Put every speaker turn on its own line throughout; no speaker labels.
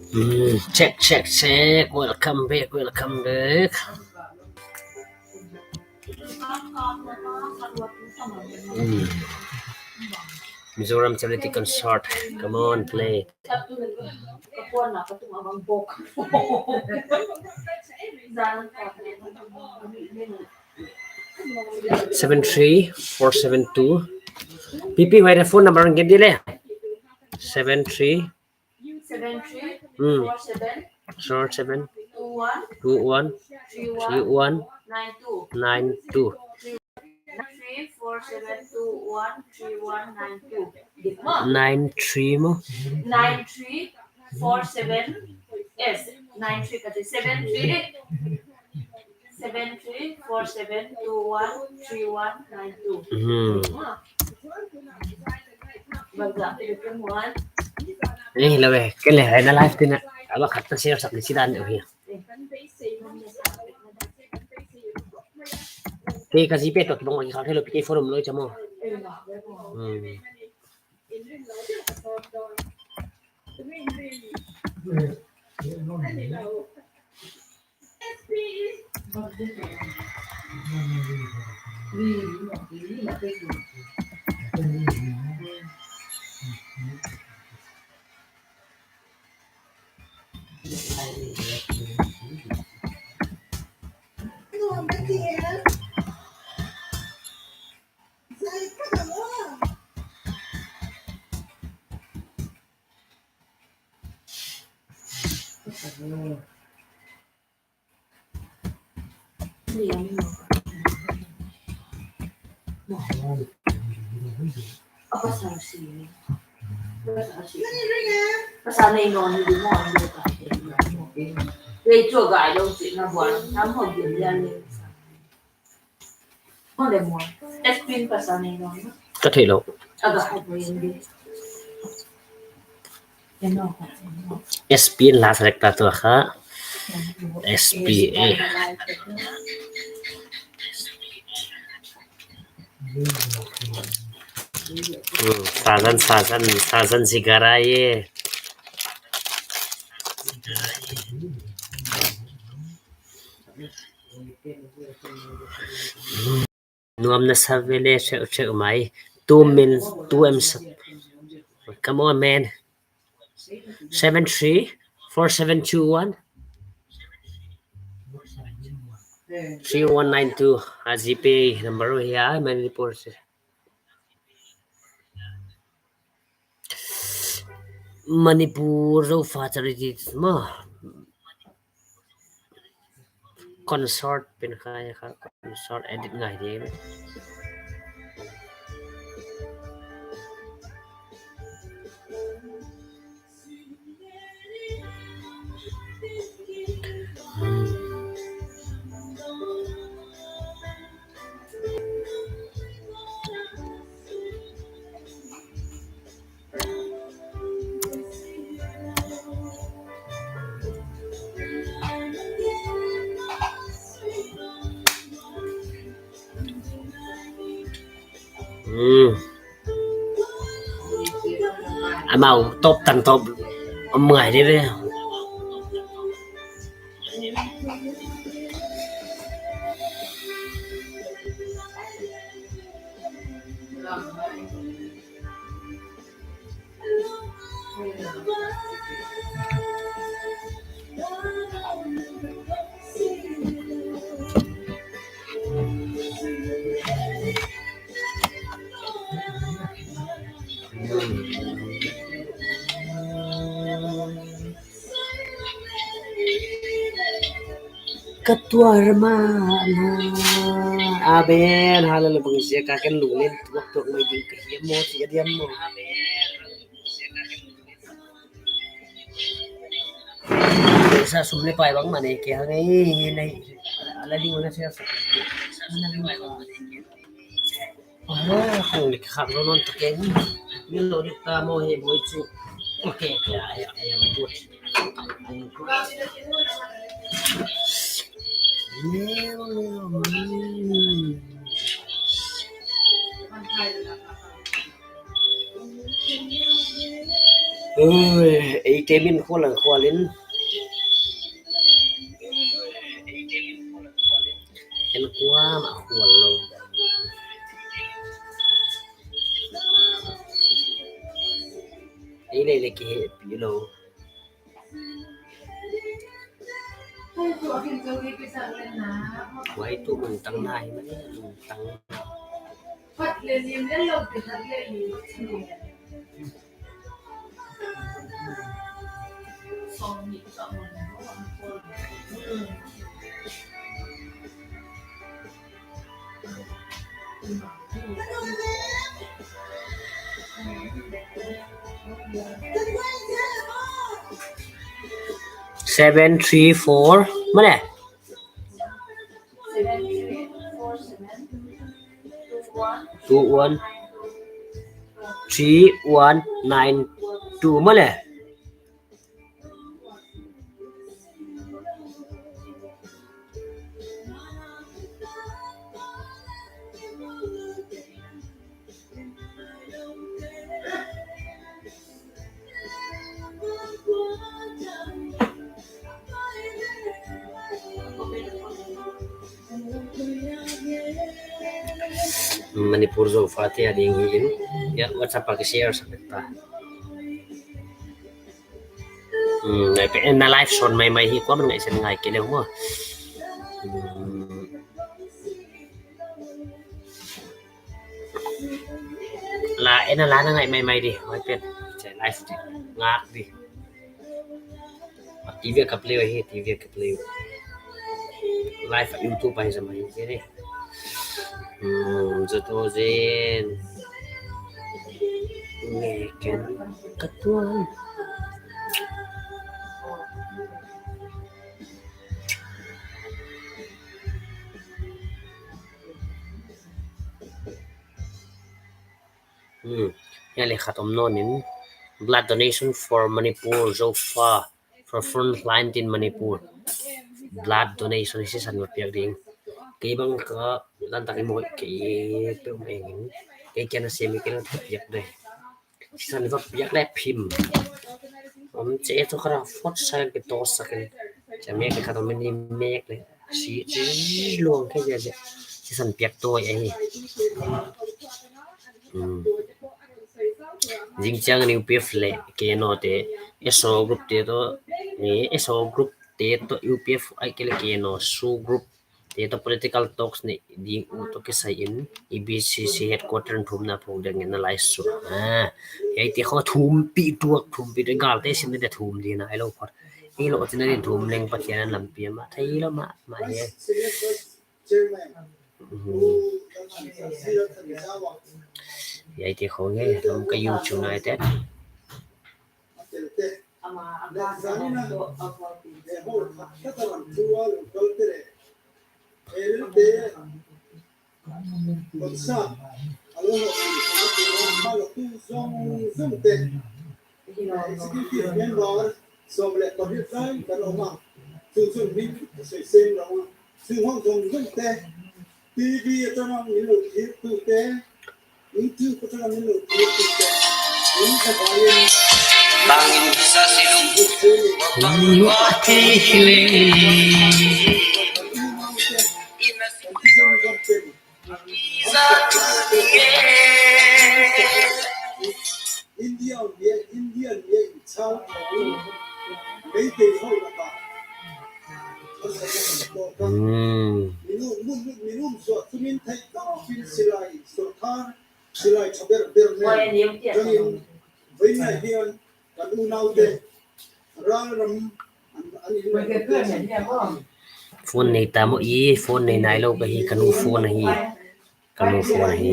Check check check welcome back welcome back. Mizoram Charity Concert come on play. 73472 PP hoy phone number ang gindi le 73
73 47
47
21
21
31
31
92
92
3 4 7 2 1 3 1 9 2 Dik mo?
93 mo
9 3 4 7 S 9 3 kasi 7 3 7 3 4 7 2 1 3 1 9 2 Bagda Philippine 1
Eh lawe kele hai na live tin aba khatta share sak ni sidan hi ke ka zipe to bong ki khal thelo pk forum loi chamo
Apa sa si Pasana ingon hindi mo ang lupa. Để chùa gái đâu chị na buwan nam ho gyud yan ni. Mo le mo. Spin pasana ingon.
Ka thei lo.
Aga ko po yun di. Yan ako.
SP la select ta to kha SPA. Sajan Sajan Sajan Sigaraye. Nuam na savele che che mai 2 min 2 m. Come on, man. 73 4721 3192 GPay number hiya Manipur se Manipur zo fa charity ma concert pin khai kha concert edit ngai de. Amau top tan top 10 đi với. Katuar mana aben halal bang sia ka ken lungin tuak tuak mai ding ka hiam mo sia diam mo sa sumle pai bang mane ke ha ngai nai ala ding ona sia sa ah kong lik khak ro non taken ni lo ni ta mo he boy chu okay okay I am good. I am good. Ei te min khual ang khualin en kuam a hual lo. Ei lei le ke he pi lo. Wai tu mun tang na hi mani mun tang. 7 3 4 mane?
7347 21
21 3192 male. Manipur zo fate a ding hi in ya WhatsApp a ka share sak ta. Ngai pe na live son mai mai hi kwa man ngai sen ngai ke le mo. La ena la na ngai mai mai di mai pen che live di ngak di. TV ka play hi TV ka play. Live YouTube ai sama hi ke ni. Zato zen. Nge ken katuan. Ya le khatom nonin blood donation for Manipur Zofa for frontline in Manipur. Blood donation si san piak ding. Ke bang ka lan tak mo ke pe um engin. Ke kian se mi ke piak de. San va piak le phim. Om che to khara fot sa ke to sakin. Cha me ke khatom ni mek le. Si chi luang ke ja je. Si san piak to ai. Jingchang new PF le ke no te SO group te to ni SO group te to UPF ai ke le ke no su group te to political talks ni ding u to ke sai in EBCC headquarter thum na phung deng na lai su a hei te kho thum pi tuak thum pi te gal te sim te thum di na ai lo phot i lo tin din thum leng pathian an lam pi ma thei lo ma ma he. Yai te kho nge lam ka YouTube United. Phone nei ta mo i phone nei nai lo ka hi kanu phone hi kanu phone hi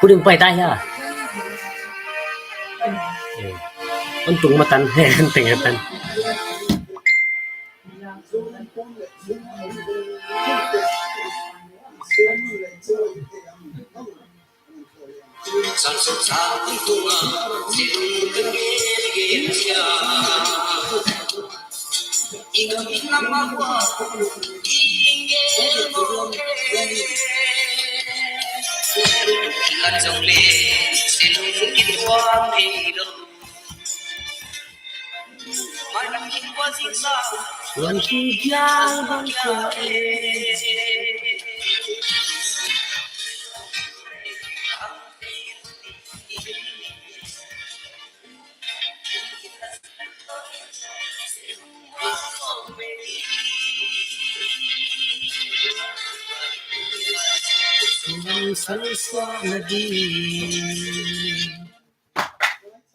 puding pai ta ya on tung ma tan he an teng tan.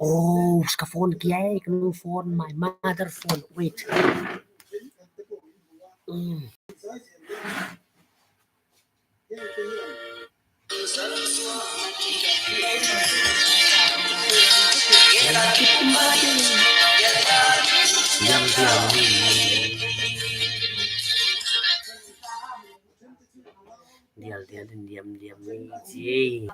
Oh, ka phone kiai ka nu phone, my mother phone, wait. Dial dial in diam diam ni chi.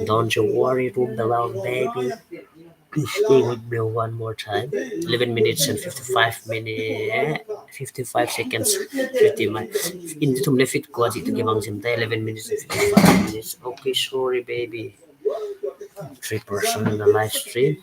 Don't you worry, room the round baby. Please stay with me one more time. 11 minutes and 55 minutes, 55 seconds, 50 in the fit kwa chi to bang sim 11 minutes and 55 minutes. Okay, sorry baby. 3 person in the live stream.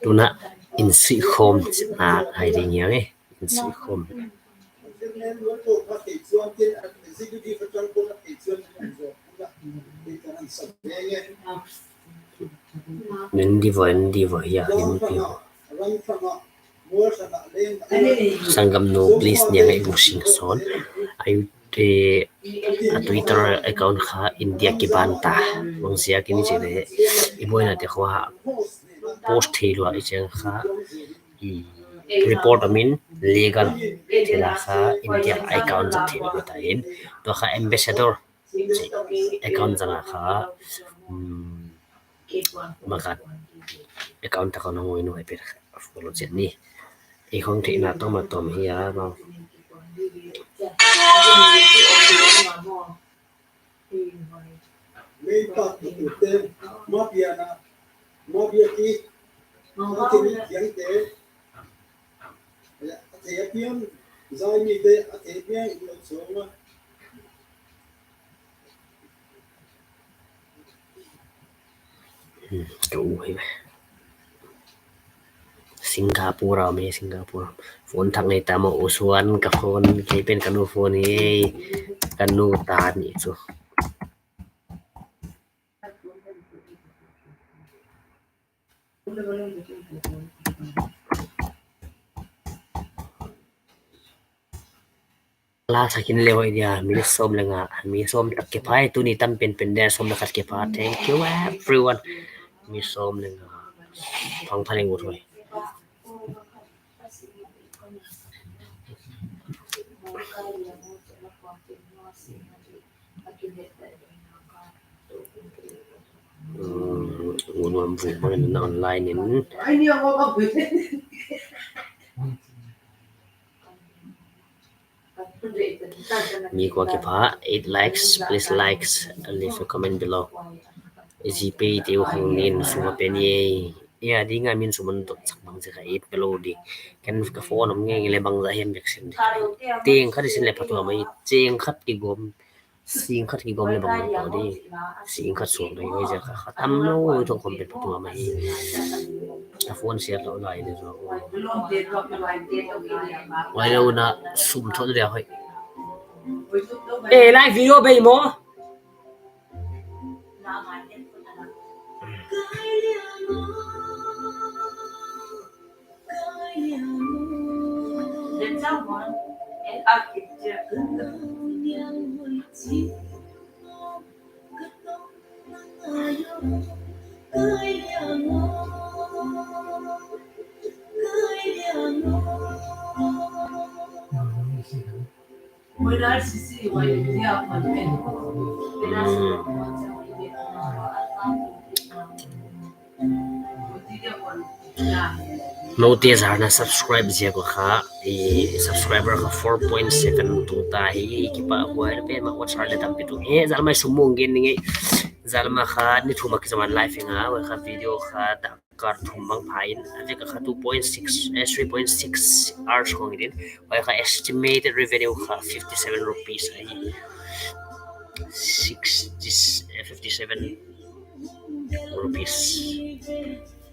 Tuna insuihkhawm nak hai ding hiang e insuihkhawm. Nin di vo di vo hiya nin pi ho. Sangam no please niang e sing son. Ayu te a Twitter account kha India ki banta. Mong sia kini che le iboina te khwa post thei lua i cheng kha i report amin legal thila kha India account za thei lo ta in to kha ambassador account zanga kha makat account ta kono ngoi no pe follow chen ni i khong thei na to ma tom hi a ma. Ka u hi Singapore me Singapore phone thak nei ta mo usuan ka phone ke pen kanu phone hi kanu ta ni chu. La thakin le hoi dia mi som le nga mi som tak ke phai tu ni tam pen pen der som le khat ke pha thank you everyone mi som le nga phang phaling ut hoi. Ngun vu bangin na online in mi kwa ke pha 8 likes please likes and leave a comment below. Gpay te u hang nin suma pen ye ya dinga min suman dot sak bang che kha 8 below di kan ka phone om nge le bang za hian bek sin di teng khat sin le phatua mai cheng khat ki gom sing khat ki gom le bang to di sing khat suak dei wai ja kha khatam lo to kom pe phatua mai ka phone sia lo lai ni zo wai lo na sum tho dia hoi e live video bei mo. Note zar na subscribe zia ko kha i subscriber kha 4.7 tu ta hi ki pa huai pe ma watch le tam pi tu he zal mai sumung gen ni zal ma kha ni thuma ki zaman live nga wa kha video kha da kar thum bang phain ave ka kha 2.6 3.6 hours khong din wa kha estimated revenue kha 57 rupees ai 60 57 rupees.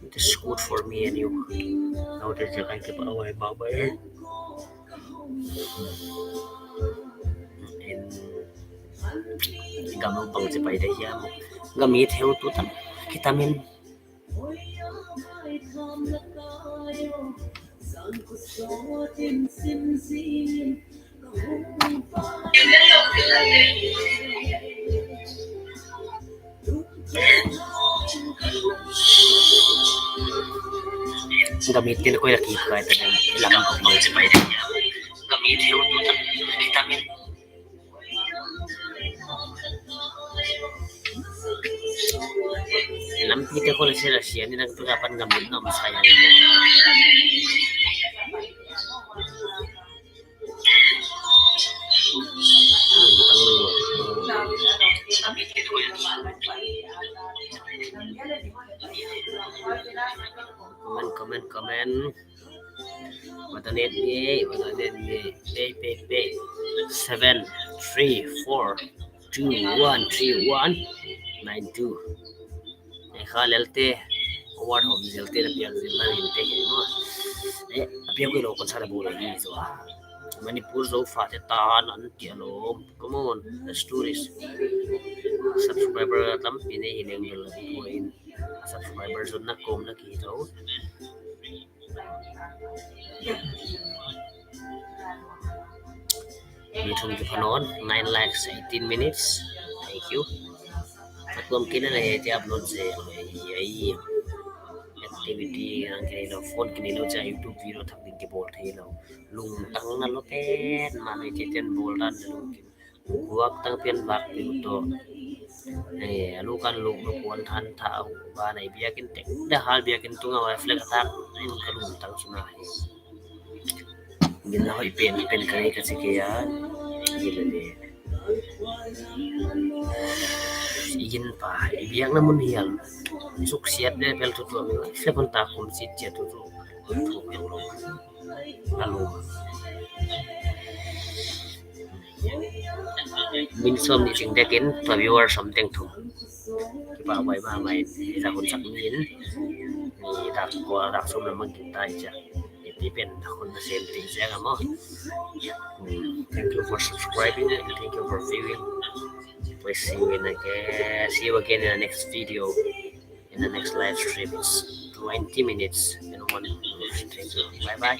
This is good for me and you. Now there's a kind of away baba in gamu bang che pai de hiam gami theu tu tam kitamin. Gamitin ko yung nakita ito ng ilang bang che pai de hiam gami theu tu tam kitamin. Lampi te ko sila siya ni nagpagapan gamit no masaya ni. Comment comment comment. Matanet ni, matanet ni. Pe pe pe. 7 3 4 2 1 3 1 9 2. Kha lelte award hom zelte na piak zil na hin te he mo e apia ko lo kon sara bo le ni zo Manipur zo fa te ta nan ti alo come on, let's do this. Subscriber tam pi ne hi leng bel ko in subscriber zon na kom na ki zo mi thum ki phanon 9 likes 18 minutes. Thank you. Atwam kina na te upload ze ai activity ang kini lo phone kini lo cha YouTube video thak ding ke bol thei lo lung tang na lo pen ma nei te ten bol dan lung kim guak tang pen bak pi to e alu kan lu lu kuan than tha ba nei biakin tek da hal biakin tunga wa flag attack in ka lung tang suna hi gin na hoi pen pen kai ka che ya gin le igin pa ibiang na mun hial suk siat de pel tu tu mi se kon ta kum sit che tu tu thu yang lo alu min som ni ching dekin to viewer something thu ki pa wai ma mai ta hun sak min ni ta ko rak som na mang kin tai cha ti pen hun na sem ti che ga mo. Thank you for subscribing and thank you for viewing. Please see you in again. See you again in the next video, in the next live streams. 20 minutes. Bye bye.